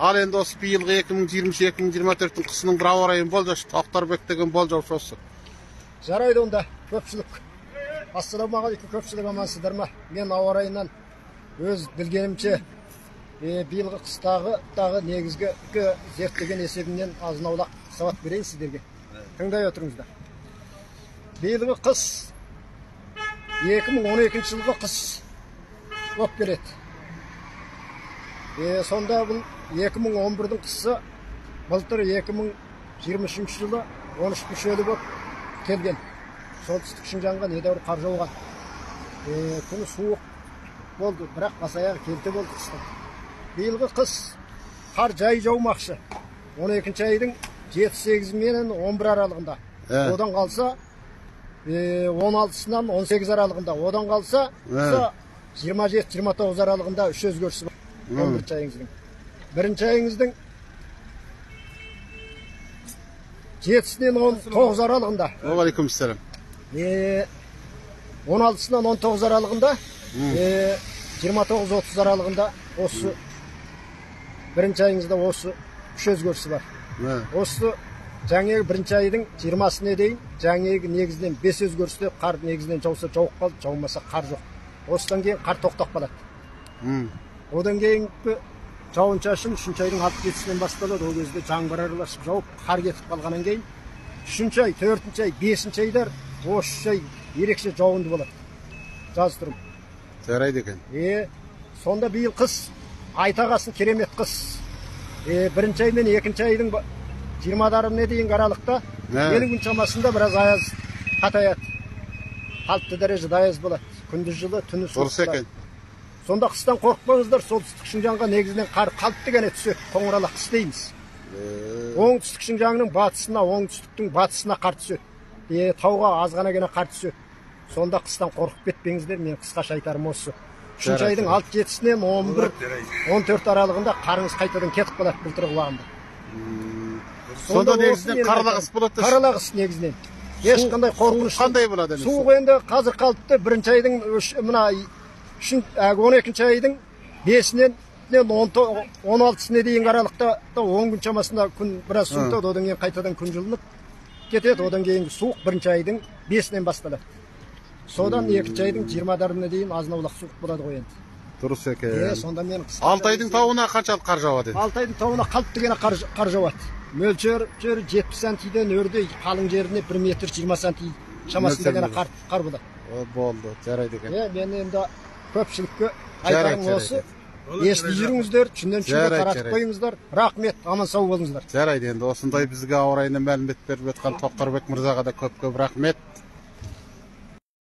Ал енді осы биылғы 2023-2024-тің қысының бір ауа райын болжашы, Тоқтарбек деген болжаушы осы. Жарайды онда, көпшілік. Ассалаумағалейкум, көпшілік, амансыздар ма? Мен ауа райынан өз білгенімше биылғы қыстағы тағы негізгі зерттеген есебімнен азын аулақ сабақ берейін сіздерге. Тыңдай отырыңыздар. Биылғы қыс 2012 жылғы қыс болып келеді. Сонда бұл 2011-дің қысы былтыр 2023 жылы 13 мүшелі болып келген. Солтүстік Шыңжаңға недәуір қар жауған. Күні суық болды, бірақ бас аяғы келте болды қыстың. Биылғы қыс қар жай жаумақшы. 12 айдың 7-8 менен 11 аралығында. Одан қалса 16-сынан 18 аралығында. Одан қалса 27-29 аралығында үш өзгерісі бар. 11 айыңыздың. Бірінші айыңыздың 7-сінен 19 аралығында. Уағалейкумассалам. 16-сынан 19 аралығында, 29-30 аралығында осы бірінші айыңызда осы үш өзгерісі бар. Осы жаңағы бірінші айдың 20-сіне дейін жаңағы негізінен 5 өзгерісте қар негізінен жауса жауып қалды, жаумаса қар жоқ. Осыдан кейін қар тоқтап қалады. Одан кейінгі жауын шашын 3-ші айдың 6-7-сінен басталады. Ол кезде жаңбыр араласып жауып, қар кетіп қалғаннан кейін 3-ші ай, 4-ші ай, 5-ші айдар осы ай ерекше жауынды болады. Жаз тұрып. Жарайды екен. Сонда биыл қыс айта қалсын керемет қыс. Бірінші ай мен екінші айдың 20-дарына дейінгі аралықта 50 күн шамасында біраз аяз қатаяды. Қалыпты дәрежеде аяз болады. Күндіз жылы, түні суық. Дұрыс екен. Сонда қыстан қорықпаңыздар, солтүстік Шыңжаңға негізінен қар қалыпты ғана түседі, қоңырала қыс дейміз. Оңтүстік Шыңжаңның батысына, оңтүстіктің батысына қар түседі. Тауға аз ғана ғана қар түседі. Сонда қыстан қорқып кетпеңіздер, мен қысқаша айтарым осы. 3-ші айдың 6-7-сінен 11-14 аралығында қарыңыз қайтадан кетіп қалады былтырғы уағында. Сонда негізінен қарлы қыс болады. Қарлы қыс негізінен. Ешқандай қорқыныш. Қандай болады? Суық енді қазір қалыпты бірінші айдың мына 12-ші айдың 5-інен 16-сіне дейінгі аралықта 10 күн шамасында күн біраз суытады, одан кейін қайтадан күн жылынып кетеді, одан кейінгі суық бірінші айдың 5-інен басталады. Содан екінші айдың 20-дарына дейін азын-аулақ суық болады ғой енді. Дұрыс екен. Сонда мен қысқаша Алтайдың тауына қаншалық қар жауады енді? Алтайдың тауына қалыпты ғана қар жауады. Мөлшері 70 сантиден өрде, қалың жеріне 1 метр 20 санти шамасында ғана қар болады. Болды, жарайды екен. Мен енді көпшілікке айтарым осы. Естіп жүріңіздер, түннен түнге таратып қойыңыздар. Рахмет, аман сау болыңыздар. Жарайды енді осындай бізге ауа райынан мәлімет беріп жатқан Тоқтарбек мырзаға да көп-көп рахмет.